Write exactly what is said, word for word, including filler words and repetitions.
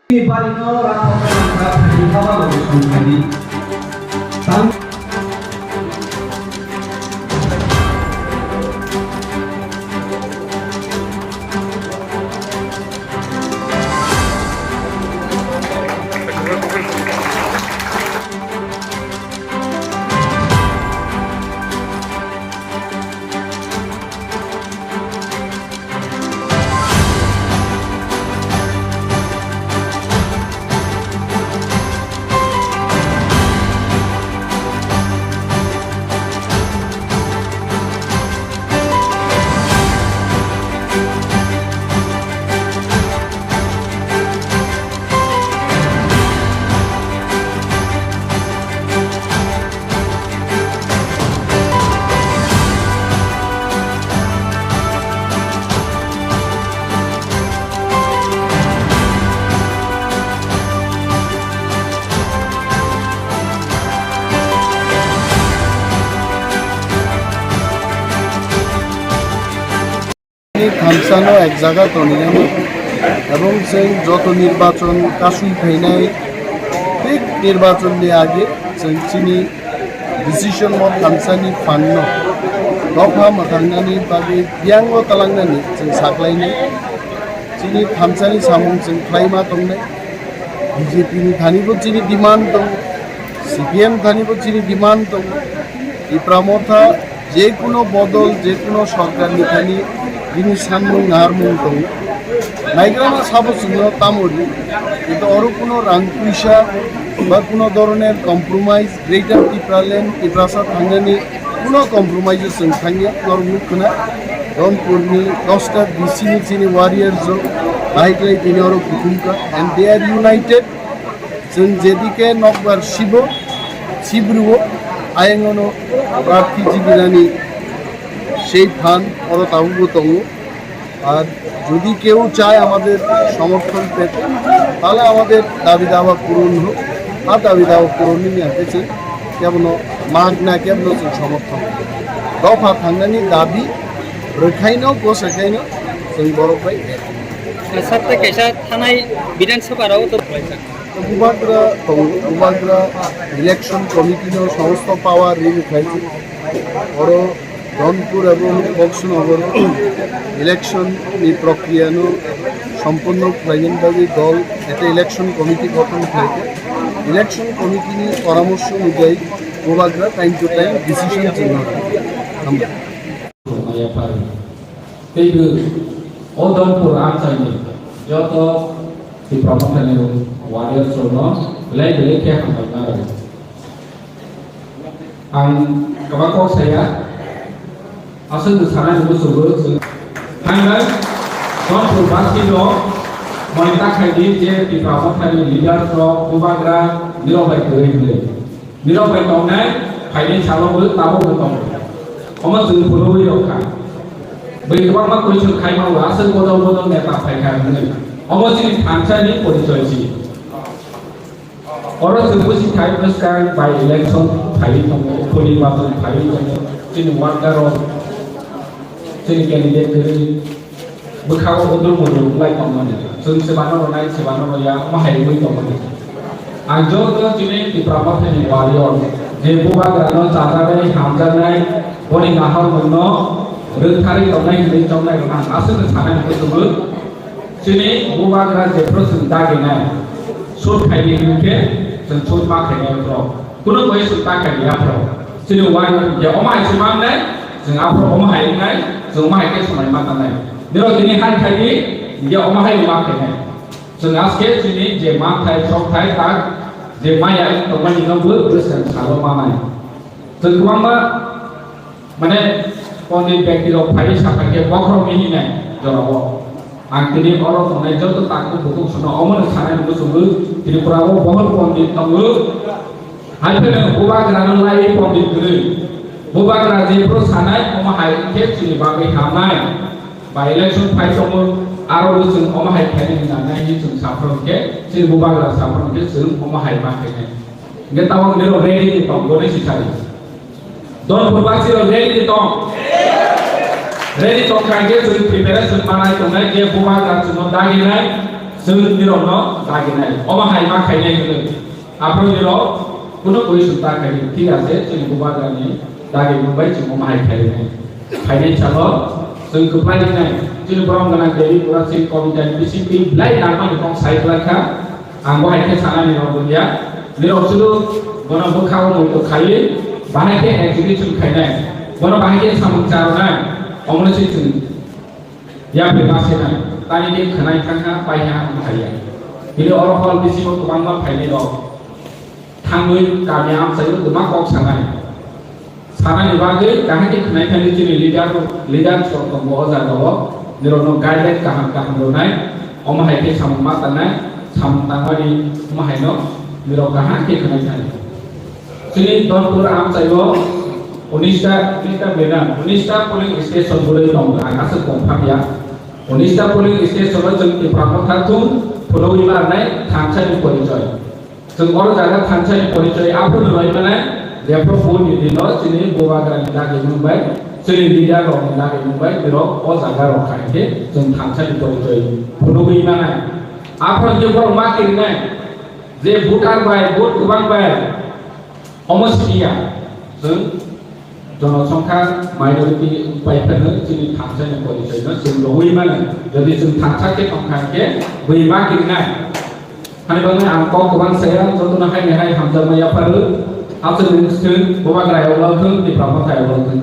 Ni bari no rakhok kha, kha, kha, kha, kha, kha, kha, kha. Tini thamsano ek jaga tonwi ano, ebong chwng joto nirbachon kasui phainai, thik nirbachonni age chwng chini decision o thamsani phanno dopha mwthangnani bagwi biyango talangnani chwng saklainai. Chini thamsani samung chwng khlaima tongnai. B J P ni thani bo chini demand tong, C P M thani bo chini demand tong. Tipra Motha je kuno bodol, je kuno sorkar ni thani bini sanmung naharmung tong. Naigrana sabo chwngno tamo ri, kintu oro kuno rang puisa ba kuno doroner compromise, Greater Tipraland, Tiprasa thangnani kuno compromise o chwng thangya, norok nuk khna. Donpurni dosta D C ni chini warriors rok bahai khlai tini oro kuthumkha, and they are united. Chwng jedike nokbar sibo, sibruo, ayangono prarthi jibinani sei phan oro tabukbo tongo. আর যদি কেউ চায় আমাদের সমর্থন পেতে, তাহলে আমাদের দাবি দাওয়া পূরণ হোক। আর দাবি দাওয়া পূরণের নিয়ে এসে কেবল মাগ না কেবল সমর্থন। দফা থানানি দাবি রক্ষাইনো, গোসাইনো, সেই বড় ভাই। Sir, tei kaisa thanai Bidhan Sabha rao to Bubagra, Bubagra election committee no সমস্ত power rini khaisi. Oro Donpur ebong Boxnagar election ni prokriya no sompunno khlaina bagwi dol ekta election committee gothon khlaikha. Election committee ni poramorso onujai Bubagra time to time decision chwngno. Hambai. Maya pari. Teibo o Donpur amchaini joto Tipra Mothani warriors rokno belai belai khe hambai ma rw. Ang kwbang kok saya, aswk bw sanai hwnwi chwngwi chwng. Thangnai, Donpur basi rok, mani ta khai di je Tipra Mothani leaders rok, Bubagra, nirok bai kwrwi hwnwi. Nirok bai tongnai, phainai salo bw tabok bw tongo. Omo chwng phunugwi rok kha. Bw kwbangma question khai mango, aswk bodol bodol neta phai kha hwnwi. Omo chini thansa ni porichoi si. Oro chwng busi thai bwskang by election phaiwi tongo, pholi bachon phaiwi tongo, chini worker rok, chini candidate kwrwi bwkha o udul mudul wng lai tongmani. Chwng swbano rwnai, swbano rwya, omo hai wngwi tongmani. Ang joto chini Tipra Mothani warrior, je Bubagrano chajaknai, hamjaknai, boni naharmungno rwktharwi tongnai hwnwi chongnai rwna ang aswkno sanai hwnwi chwngwi. Chini Bubagra jephru chwng daginai, sut khaidi hwnkhe chwng sut ma khainai phro. Kunu koi sut ta khaidi aphro. Chini warrior hwnkhe omo hai se mangnai, chwng aphro omo hai wngnai, chwng omo hai khe swmai ma tangnai. Nirok tini hai khaidi, hwnkhe omo hai ma khainai. Chwng aske chini je manthai, sokthai, tak, je maya wng tongmani no bo bwskang salo manai. Chwng kwbangma Mane, pondit bekti rok phai sakha khe bokhorok ni hinai jorao. Ang tini oro tongnai joto takhu bukhuk sono omono sanai muchungo Tripura o bohol pondit tongo. Hai phano Bubagra no lai pondit kwrwi. Bubagra jephru sanai omo hai khe chini bagwi hamnai. By election phai tongo, aro bo chwng omo hai khainai hinna nai hinwi chwng saphuru khe, chini Bubagra saphuru khe chwng omo hai ma khainai. Hingke tabok nirok ready ni tong, bonai si sari. Donpur basi rok ready ni tong. Ready tong kha hingke chwng preparation manai tongnai je Bubagra chwngno daginai. Chwng nirokno daginai, omo hai ma khainai hwnwi. Aphuru nirok kunu question ta khaidi, thik ase, chini bubagrani dagimung bai chwng omo hai khainai. Khainai salo chwng kwplai rinai, chini borom gwnang Devi Pura Singh Komita ni bisingtwi belai nangmani kok sai kwlai kha. Ang bo hai khe sanani rok wngya. Nirok sulu bono bwkha o muitu khaiwi bahai khe execution khainai, bono bahai khe samung charwnai, omono se chwng yapri ma senai, tani khe khwnai thangkha, paiha wng thaiya. Bini oro hol bisingo kwbangma phainai rok thangwi kami amchaio kwma kok sanai. Sanani bagwi kaham khe khwnai thani chini leader, leader rok tongo o jaga o, nirokno guideline kaham kaham rwnai, omo hai khe samung ma tangnai, samung tangmani omo haino nirok kaham khe khwnai thani. Chini Donpur amchaio unista, unista bena, unista polling station bwrwi tongo, ang aswk confirm ya. Unista polling station o chwng Tipra Motha thung phunugwi ma rwnai thansa ni porichoi. Chwng oro jaga thansa ni porichoi aphuru rwlai mano, jephru boni dino chini bubagrani dagimung bai, chini leader rokni dagimung bai, borok o jaga rok khai khe chwng thansa ni porichoi phunugwi mano. Aphuru je borok ma kirinai, je voter bai, vote kwbang bai, omo siniya, chwng jonosongkha minority pai phano chini thansa ni porichoi no chwng rwui mano. Jodi chwng thansa khe tongkha khe bui ma kirinai. Hani bagwi ang kok kwbang saya, jotono hai ni hai hamjakma yapharu. Aswk ni swng bubagra ayok lal thung, Tipra Motha ayok lal thung.